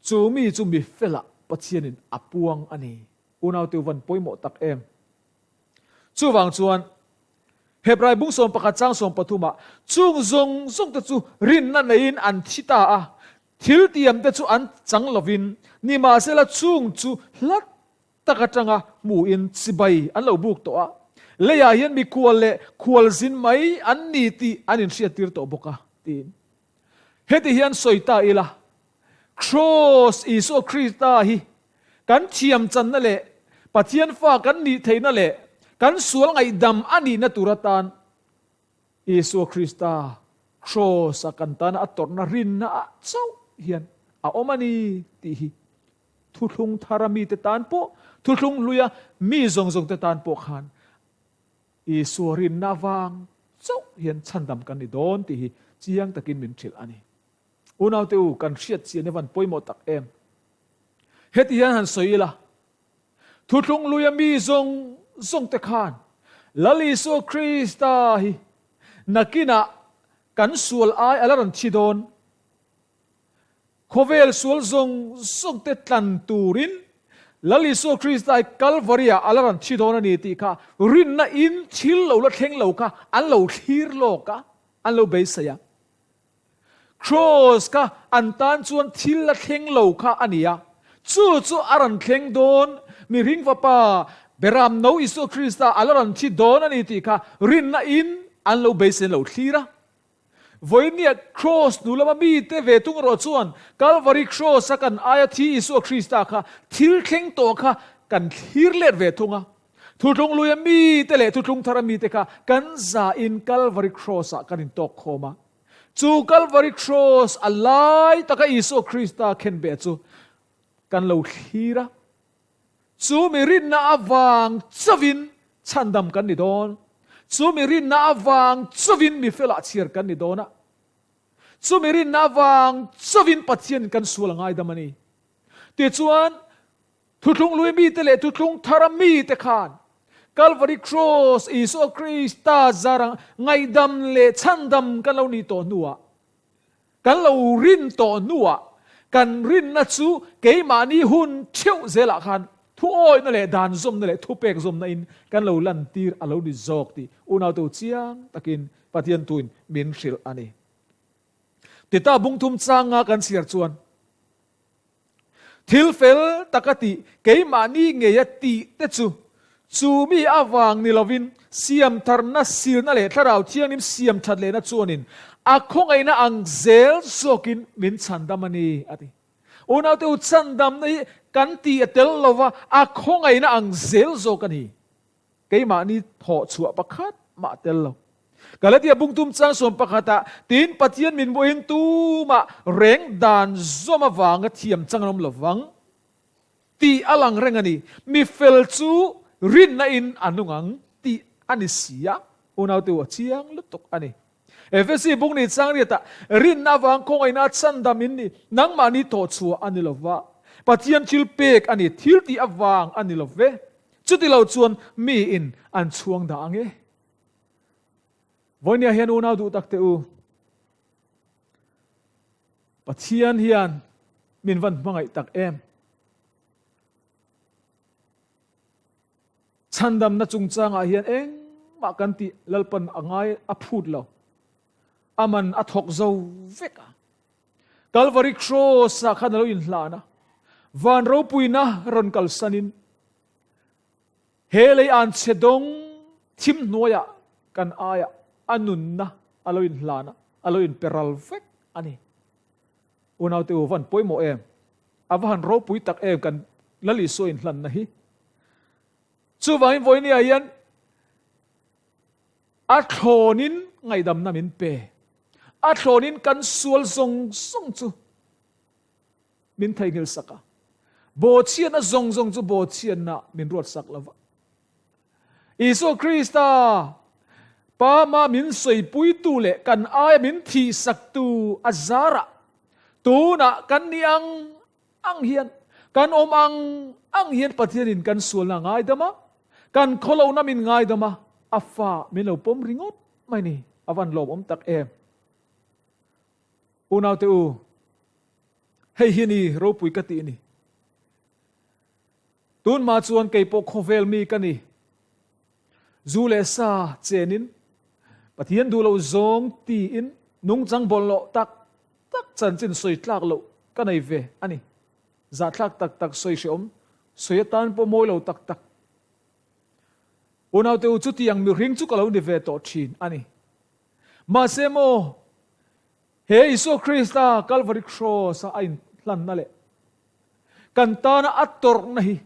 chu mi chu mi felah Pathianin a puang a ni. Unaute u van pawimawh tak em! Chuvang chuan, Hebrai bung 11 chang 13 ah, Chung zawng zawng te chu rinna neiin an thi ta a, thil tiam te chu an chang lovin, nimahsela chung chu hla tak atanga hmuhin chibai an lo buk tawh a, leiah hian mikhual leh khualzin mai an ni tih an inhriattir tawh bawk a, tiin. Heti hian sawi ta ila, Kraws Isua Krista hi kan thiam channa leh Pathian fa kan nih theihna leh kan sual ngaihdam a nihna tur atan Isua Krista Kraws-a kan tana a tawrhna rinna ah chauh hian a awm a ni tih hi thuthlung thara mite tan pawh, thuthlung hluia mi zawng zawngte tan pawh khan Isua rinna avang chauh hian chhandam kan ni dawn tih hi chiang takin min hrilh a ni. Unaute u, kan hriat chian hi van pawimawh tak em? Heti hian han sawi ila, Thuthlung luia mi zawng zawng te khan Lal Isua Krista hi nakinah kan sual ai a la rawn thi dawn. Khawvel sual zawng zawng te tlan turin Lal Isua Krista hi Kalvari-ah a la rawn thi dawn a ni tih kha rinna in thil lo la thleng lo kha an lo thlir lawk a, an lo beisei a. Kraws kha an tan chuan thil la thleng lo kha a ni a, chu chu a rawn thleng dawn, mihring fapa Beram no Isua Krista a la rawn thi dawn a ni tih kha rinna in an lo beisei lo thlir a. Vawinia Kraws hnu lama mite ve tung erawh chuan Kalvari Kraws-a kan aia thi Isua Krista kha thil thleng tawh kha kan thlir let ve thung a. Thuthlung luia mite leh thuthlung thara mite kha kan zain Kalvari Kraws-ah kan intawk khawm a. Chu Kalvari Kraws a lai taka Isua Krista khenbeh chu kan lo thlir a. Chu mi rinna avang chauhin chhandam kan ni dawn. Chu mi rinna avang chauhin mi felah chhiar kan ni dawn a. Chu mi rinna avang chauhin Pathianin kan sual a ngaidam a ni. Tichuan, Thuthlung lui mite leh thuthlung thara mite khan Kalvari Kraws, Isua Krista zara ngaihdam leh chhandam kan lo nih tawh hnuah, kan lo rin tawh hnuah kan rinna chu keimahni hun theuh zelah khan thuawihna leh dan zawmna leh thupek zawmna in kan lo lantir a lo ni zawk tih unaute chiang takin Pathian tuin min hrilh a ni. Tita bungthum changa kan chhiar chuan Thil fel taka tih, keimahni ngeia tih te chu, chu mi avang ni lovin siamtharna, silna leh Thlarau Thianghlim siamthat lehna chuanin a khawngaihna ang zel zawkin min chhandam a ni, a ti. Unaute u, chhandamna hi kan tih a tel lova, a khawngaihna ang zel zawk a ni. Keimahni thawh chhuah pakhat mah tel lo. Galatia bungtum chang 11 ah tin Pathian min buahin tumah reng dan zawm avanga thiam chang an awm lovang tih a lang reng a ni. Mi fel chu rinna in a nung ang tih a ni si a, unaute u a chiang lutuk a ni. Efesi bung ni chang riatah rinna avang khawngaihna a chhandam in ni, nangmahni thawh chhuah a ni lova, Pathian thil pek a ni, thil tih avang a ni love. Chuti lo chuan mi in an chhuang dah ang e. Vawinia hian unau duh tak teh u, Pathian hian min van hmangaih tak em? Chhandamna chungchangah hian engmah kan tih Lalpan a ngai a phut lo. A man a thawk zo vek a. Kalvari Kraws-ah khan a lo inhlan a, van ropuina rawn kalsanin he lei an chhe dawng thim hnuaiah kan aiah a nunna a lo inhlan a, a lo inperal vek a ni. Unaute u, van pawimawh em? A va han ropui tak em kan Lal Isua inhlanna hi. Chuvangin vawinia hian. A thlawnin ngaihdamna min pe. A thlawnin kan sual zawng zawng chu min theihnghilh sak a. Bawhchhiatna zawng zawng chu bawhchhiatna min ruat sak lo va. Isua Krista Pama min sawipuitu leh kan aia min thihsaktu a zarah tunah kan ni ang ang hian, kan awm ang ang hian Pathianin kan sualna a ngaidam a, kan khawlohna min ngaidam a, a fa min lo pawm ringawt mai ni. A van lawmawm tak em! Unaute u, hei hi ni ropui ka tih ni. Tunhma chuan kei pawh khawvel mi ka ni. Zu leh sa chenin, Pathian duh loh zawng tiin nungchang bawlhhlawh tak tak chanchin sawi tlak loh ka nei ve a ni. Zahthlak tak tak sawi hrehawm, sawi atan pawh mawi lo tak tak. Unaute u chutiang mihring chu ka lo ni ve tawh thin a ni. Mahse maw, he Isua Krista Kalvari Kraws-a a inhlanna leh kan tana a tawrhna hi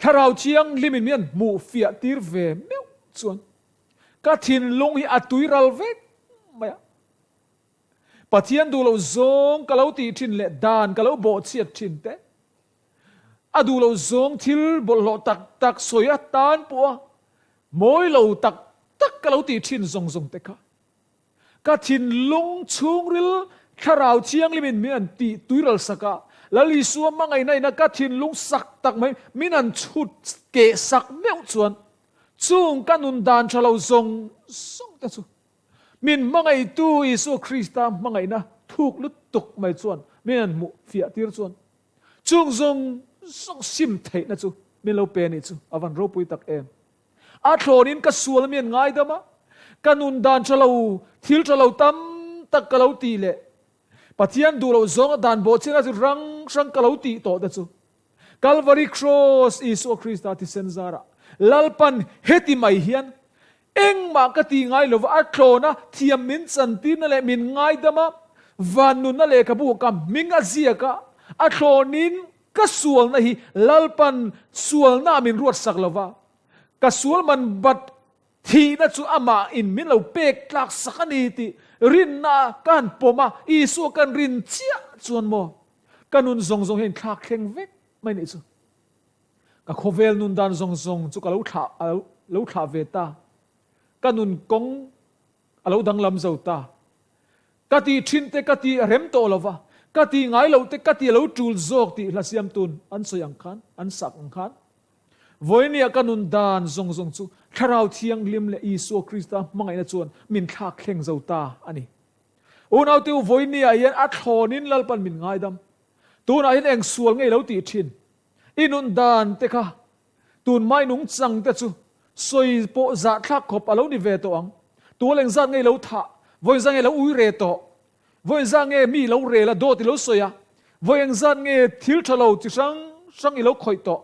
Thlarau Thianghlimin min an hmuh fiah tir ve meuh chuan ka thinlung hi a tui ral vek mai a. Pathian duh loh zawng ka lo tih thin leh dan ka lo bawhchhiat thin te, a duh loh zawng thil bawlhhlawh tak tak sawi atan pawha mawi lo tak tak ka lo tih thin zawng zawng te kha Ka thinlung chhungril Thlarau Thianghlimin min an tih tuiral sak a, Lal Isua hmangaihna ina ka thinlung sak tak mai min an chhut keh sak meuh chuan chung ka nun dan tha lo zawng zawng te chu min hmangaihtu Isua Krista hmangaihna thuk lutuk mai chuan min an hmuh fiah tir chuan chung zawng zawng sim theihna chu min lo pe a nih chu a van ropui tak em. A thlawnin ka sual mi an ngaidam a, ka nun dan tha lo, thil tha lo tam tak ka lo tih leh Pathian duh loh zawnga dan bawhchhiatna chu hrang hrang ka lo tih tawh te chu Kalvari Kraws Isua Krista thisen zarah Lalpan heti mai hian engmah ka ti ngai lova a thlawna thiam min chantirna leh min ngaidam a, van nunna lehkhabu ka hming a ziak a, a thlawnin Ka sualna hi Lalpan sualna min ruatsak lo va, ka sual man bat thihna chu amah in min lo pek tlak sak a ni tih rinna ka han pawm a, Isua kan rin chiah chuan maw ka nun zawng zawng hian thlak thleng vek mai nih chu. Ka khawvel nun dan zawng zawng chu ka lo thlah lo thlah ve ta, ka nun kawng a lo danglam zo ta. Ka tih thin te ka tih rem tawh lo va, ka tih ngai loh te ka tih a lo tul zawk tih hla siamtun an sawi ang khan, an sak ang khan. Vawinia ka nun dan zawng zawng chu Thlarau Thianghlim leh Isua Krista hmangaihna chuan min thlak thleng zo ta a ni. Unaute u, vawinia hian a thlawnin Lalpan min ngaidam. Tunah hian eng sual ngei lo tih thin i nun dan te kha Tun mai nungchang te chu sawi pawh zahthlak khawp a lo ni ve tawh ang. Tual engzat nge i lo thah? Vawi engzat nge i lo ui re tawh? Vawi engzat nge mi i lo rel a, dawt i lo sawi a? Vawi engzat nge thil tha lo chi hrang hrang i lo khawih tawh?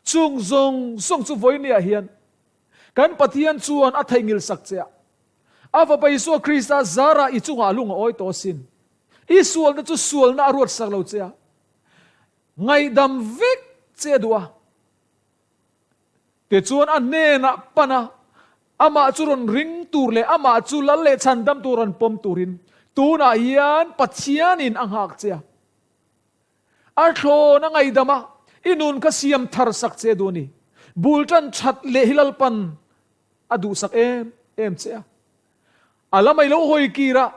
Chung zawng zawng chu vawinia hian kan Pathian chuan a theihnghilh sak che a. A Fapa Isua Krista zarah i chungah a lung a awi tawh asin. I sualna chu sualna a ruat sak lo che a. Ngaihdam vek che a duh a. Tichuan a hnenah pan a, amah chu rawn ring tur leh amah chu lal leh chhandam tur rawn pawm turin tunah hian Pathianin a nghak che a. A thlawn a ngaihdam a, i nun kha siam thar sak che a duh a ni. Bul tan that leh hi Lalpan a duhsak em em che a. A lam a i lo hawi kir a,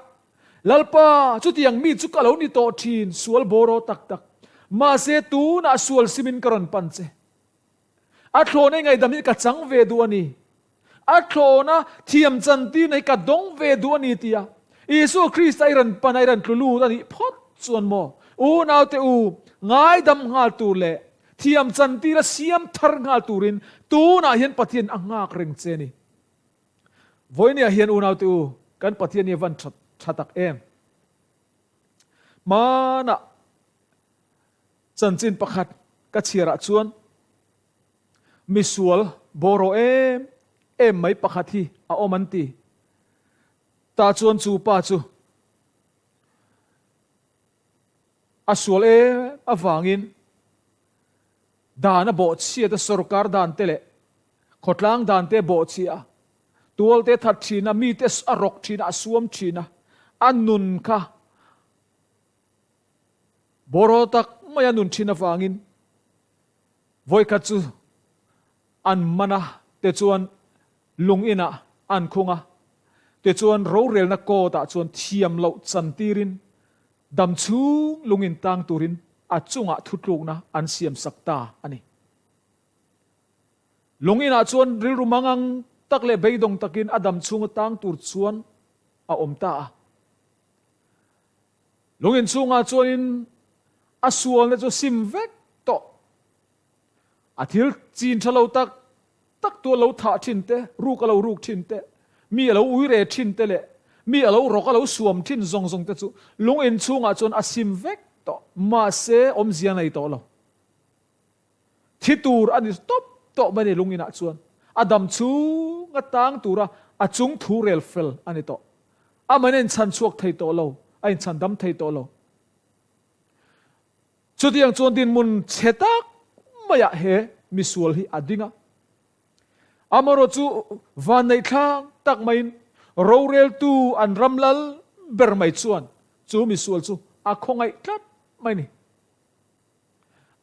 Lalpa, chutiang mi chu ka lo ni tawh thin, sual bawraw tak tak. Mahse, tunah sual simin ka rawn pan che. A thlawna i ngaihdam hi ka chang ve duh a ni. A thlawna thiam chantirna hi ka dawng ve duh a ni tia Isua Krista i rawn pan a, i rawn tlu lut a nih phawt chuan maw, unaute u, ngaidam nghal tur leh thiam chantira siam thar nghal turin tunah hian Pathian a nghak reng che a ni. Vawinia hian unaute u, kan Pathian hi a van tha tha tak em? Hmanah chanchin pakhat ka chhiarah chuan misual bawraw em em mai pakhat hi a awm an ti. Tah chuan chu pa chu a sual em avangin dan a bawhchhiat a, sorkar dan te leh khawtlang dan te a bawhchhiah a. Tualte that thin a, mite a rawk thin a, a suam thin a, a nun kha bawraw tak mai a nun thin avangin vawikhat chu an man a, tichuan lung inah an khung a, tichuan rorelna court ah chuan thiam loh chantirin dam chhung lung in tang turin a chungah thutlukna an siam sak ta a ni. Lung inah chuan rilru mangang tak leh beidawng takin a dam chhunga tang tur chuan a awm ta a. Lung in chhungah chuanin a sualna chu sim vek tawh. A thil chin tha lo tak tak tu a lo thah thin te, ruk a lo ruk thin te, mi a lo ui re thin te leh mi a lo rawk a lo suam thin zawng zawng te chu lung in chhungah chuan a sim vek tawh. Mahse awmzia nei tawh lo. Thi tur a ni tawp tawh mai a ni lung inah chuan a dam chhung a tang tura a chung thu rel fel a ni tawh. Amahin a inchhan chhuak thei tawh lo, a inchhan dam thei tawh lo. Chutiang chuan dinhmun chhe tak maiah he misual hi a ding a. Amaherawh chu vanneihthlak tak maiin roreltu an ram lal ber mai chuan chu misual chu a khawngaih tlat mai a ni.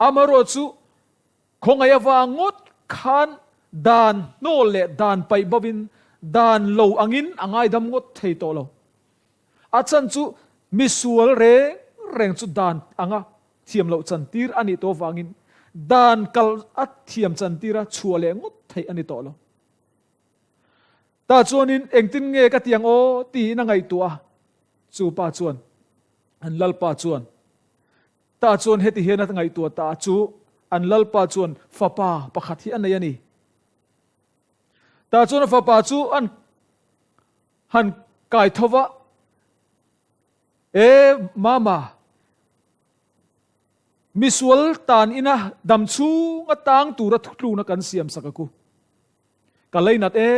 Amaherawh chu khawngaih avang ngawt khan dan hnawl leh dan paih bovin dan lo angin a ngaidam ngawt thei tawh lo. A chan chu misual reng reng chu dan anga thiam loh chantir a nih tawh avangin dan kal a thiam chantira chhuah leh ngawt theih a ni tawh lo. Tah chuanin engtin nge ka ti ang aw tiin a ngaihtuah a, chu pa chuan an lalpa chuan Tah chuan heti hian a ngaihtuah ta chu an lalpa chuan fapa pakhat hi a nei a ni. Tah chuan a fapa chu an han kai tho va, E mama, misual tan ina dam chhunga tang tura thutlukna kan siam sak a ku. Ka leinat e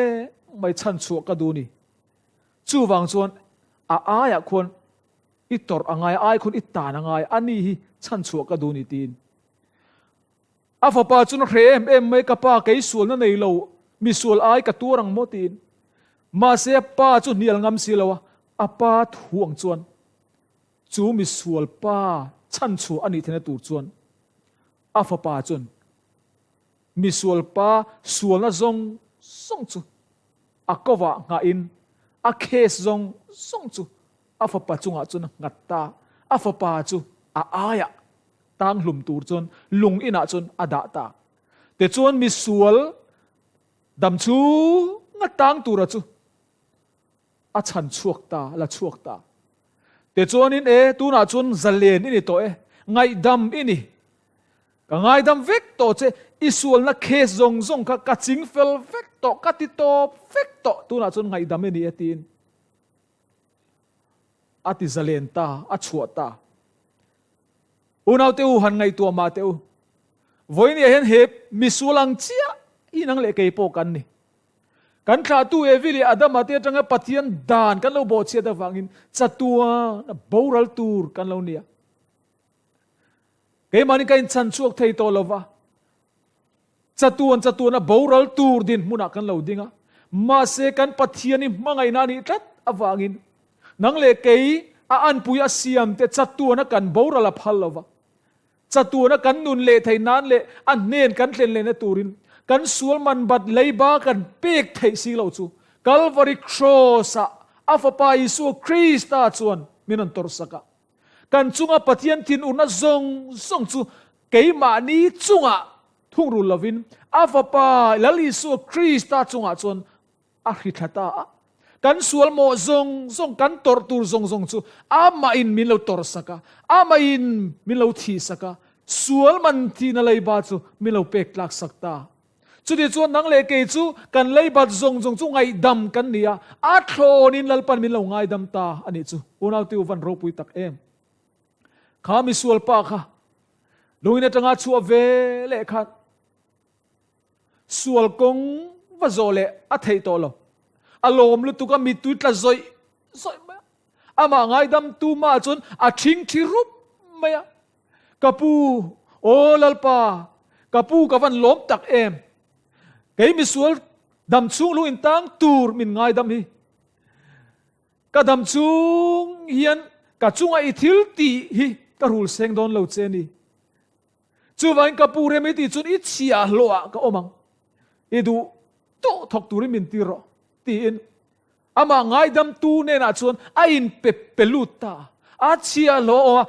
mai chhan chhuah ka duh ni. Chuvang chuan a aiah khuan I tawrh a ngai, ai khun i tan a ngai, a ni hi chhan chhuah ka duh ni tiin. A fapa chuan a hre em em mai, ka pa kei sualna nei lo, mi sual ai ka tuar ang maw tiin. Mahse a pa chu hnial ngam si lo a, a pa thu ang chuan chu mi sual pa chhan chhuah a nih theihna tur chuan a fapa chuan mi sual pa sualna zawng zawng chu a kovah nghahin a case zawng zawng chu A fapa chungah chuan a nghat ta. A fapa chu a aiah tang hlum tur chuan lung inah chuan a dah ta. Tichuan misual dam chhunga tang tura chu a chhan chhuak ta, la chhuak ta. Tichuanin e, tunah chuan zalen i ni tawh e, ngaihdam i ni. Ka ngaidam vek tawh che, i sualna case zawng zawng kha ka ching fel vek tawh, ka ti tawp vek tawh, tunah chuan ngaihdam i ni e tiin. A ti zalen ta, a chhuah ta. Unaute u han ngaihtuah mah teh u. Vawinia hian he misual ang chiah hi nang leh kei pawh kan ni. Kan thlahtu Evi leh Adama te atanga Pathian dan kan lo bawhchhiat avangin chatuan a boral tur kan lo ni a. Keimahni ka inchan chhuak thei tawh lova, chatuan chatuan a boral tur dinhmunah kan lo ding a. Mahse kan Pathian i hmangaihna a nih tlat avangin nang leh kei a anpui a siam te chatuan a kan boral a phal lova, chatuan a kan nun leh theih nan leh a hnen kan thlen lehna turin kan sual man bat leiba kan pek theih si lo chu Kalvari Kraws-ah a Fapa Isua Krista chuan min rawn tawrhsak a. Kan chunga Pathian thinurna zawng zawng chu keimahni chungah thungrul lovin a Fapa Lal Isua Krista chungah chuan a hri thla ta a. Kan sual mawh zawng zawng, kan tawrh tur zawng zawng chu amahin min lo tawrhsak a, amahin min lo thihsak a, sual man thihna leiba chu min lo pek tlaksak ta. Chuti chuan nang leh kei chu kan leibat zawng zawng chu ngaihdam kan ni a, a thlawnin Lalpan min lo ngaidam ta a nih chu. Unau Tiu van ropui tak em. Kha misual pa kha lungin atanga chhuah ve leh khan sual kawng va zawh leh a theih tawh lo. A lawm lutuk a mittui tla zawih zawih mai a. Amah ngaidam tu mah chuan a thing thi rup mai a. Ka pu, aw Lalpa, ka pu ka van lawm tak em? Kei misual. Dam chhung lu in tang tur min ngaidam hi. Ka dam chung hian ka chunga i thil tih hi ka rul seng dawn lo che ni. Chuvangin ka pu rem i tih chuan i chhiah hlawhah ka awm ang. I duh duh thawk turin min tir rawh, tiin amah ngaidamtu hnenah chuan a inpe pe lut ta a. A chhiah hlawh awm a,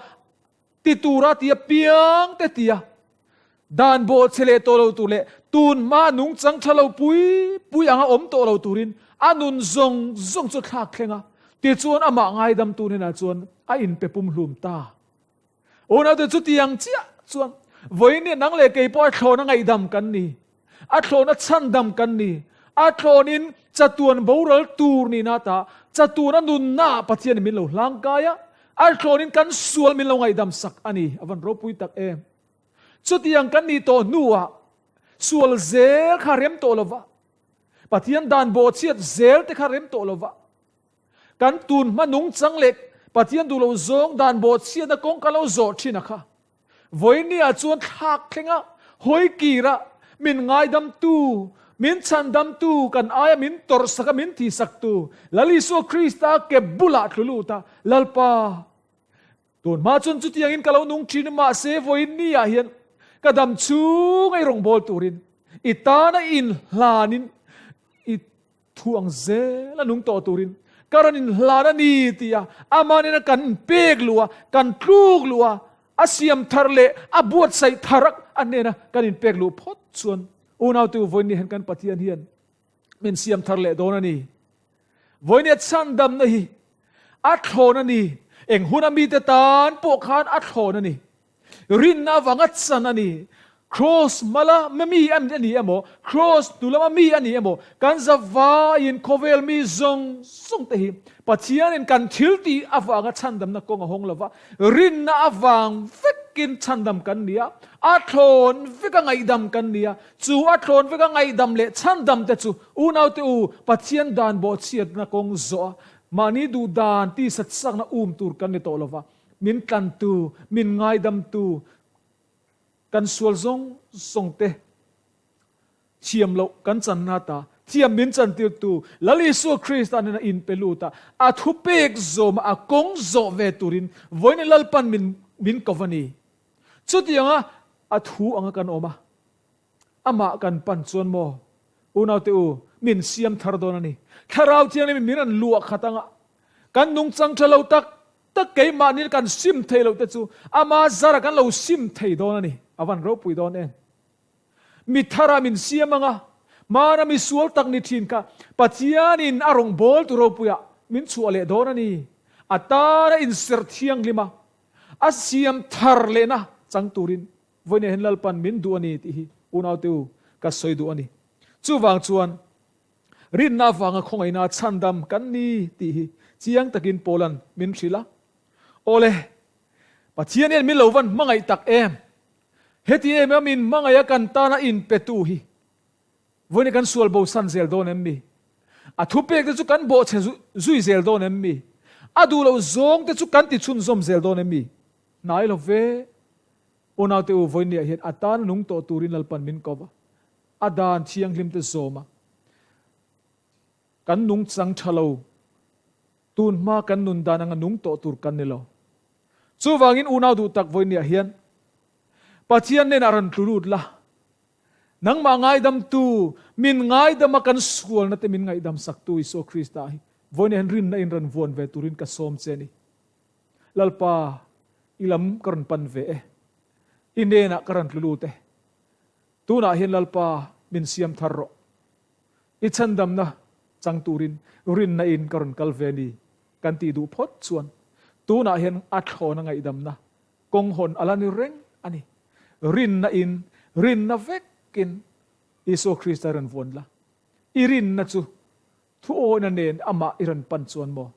ti tura ti apiang te ti a, dan bawh che leh tawh lo tur leh tun hma nungchang tha lo pui pui anga awm tawh lo turin a nun zawng zawng chu thlak thleng a, tichuan amah ngaidamtu hnenah chuan a inpe pumhlum ta. Unaute chutiang chiah chuan vawiin nang leh kei pawh a thlawna ngaihdam kan ni, a thlawna chhandam kan ni, a thlawnin chatuan boral tur nihna ata chatuana nunna ah Pathianin min lo hlangkai a, a thlawnin kan sual min lo ngaihdam sak a ni. A van ropui tak em! Chutiang kan nih tawh hnuah sual zel kha rem tawh lova, Pathian dan bawhchhiat zel te kha rem tawh lova, Kan tun hma nungchang leh Pathian duh lo zawng dan bawhchhiatna kawng ka lo zawh thin a kha. Vawinia chuan thlak thlenga hawi kira min ngaidamtu, min chhandamtu, kan aia min tawrhsaka min tihsaktu Lal Isua Krista ke bulah tlu lut a, Lalpa, tun hma chuan chutiangin ka lo nung thin a, mahse vawinia hian ka dam chhung ei rawngbâwl turin i tana inhlanin i Thu ang zel a nung tawh turin ka rawn inhlan a ni ti a, amah nena kan inpek luh a, kan tluk luh a, a siam thar leh a buatsaih thar a hnena kan inpek luh phawt chuan unaute u vawiin ni hian kan Pathian hian min siam thar leh dawn a ni. Vawiin ni a chhandamna hi a thlawn a ni. Eng huna mite tan pawh khan a thlawn a ni. Rinna avanga chan a ni. Kraws mala mi a ni emaw, kraws hnu lama mi a ni emaw, kan zavaiin khawvel mi zawng zawng te hi Pathianin kan thil tih avanga chhandamna kawng a hawng lo va, rinna avang vekin chhandam kan ni a, a thlawn veka ngaihdam kan ni a, chu a thlawn veka ngaihdam leh chhandam te chu unaute u Pathian dan bawhchhiatna kawng zawh a, mahni duh dan tisa chakna um tur kan ni tawh lo va. Min tlantu, min ngaidamtu, kan sual zawng zawng te thiam loh kan channa ta, thiam min chantirtu Lal Isua Krista nena inpe lut a, a thupek zawma a kawng zawh ve turin vawiin Lalpan min min ko va ni. Chutianga a thu anga kan awm a, amah kan pan chuan maw unaute u, min siam thar dawn a ni. Thlarau Thianghlimin min rawn luah khat anga kan nungchang tha lo tak tak keimahni kan sim thei loh te chu ama zara kan lo sim thei dawn a ni. A van ropui dawn em? Mi thara min siam anga, hmana mi sual tak ni thin kha Pathianin a rawngbâwl tu ropuiah min chhuah leh dawn a ni. A tana inserh thianghlim a, a siam thar lehna chang turin vawiin hian Lalpan min duh a ni tih hi unaute u ka sawi duh a ni. Chuvang chuan Rinna avanga khawngaihna chhandam kan ni tih hi chiang takin Paula'n min hrilh a. Awle, Pathian hian min lo van hmangaih tak em? Heti em em min hmangaih a kan tana inpetu hi vawiin kan sual bosan zel dawn em mi? A thupek te chu kan bawhchhe zui zel dawn em mi? A duh loh zawng te chu kan ti chhunzawm zel dawn em mi? Hnai lo ve. Unaute u, vawiin hian a tana nung tawh turin Lalpan min ko va. A dan thianghlim te zawm a, kan nungchang tha lo, tun hma kan nun dan anga nung tawh tur kan ni lo. Chuvangin unau duh tak vawinia hian Pathian hnenah rawn tlu lut la, nangmah ngaidamtu, min ngaidama kan sualna te min ngaihdam saktu Isua Krista hi vawinia hian rinna in rawn vuan ve turin ka sawm che a ni. Lalpa, i lam ka rawn pan ve e, i hnenah ka rawn tlu lut e. Tunah hian Lalpa min siam thar rawh. I chhandamna chang turin rinna in ka rawn kal ve ni kan tih duh phawt chuan tunah hian a thlawna ngaihdamna kawng hawn a la ni reng a ni. Rinna in rinna vekin Isua Krista rawn vuan la. I rinna chu thu awina nen amah i rawn pan chuan maw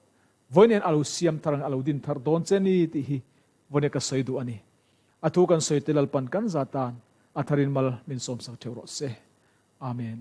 vawiin a lo siam thar ang a lo din thar dawn che ni tih hi vawiin ka sawi duh a ni. A thu kan sawi te Lalpan kan za tan a tharin mal min sawmsak theuh rawh se. Amen.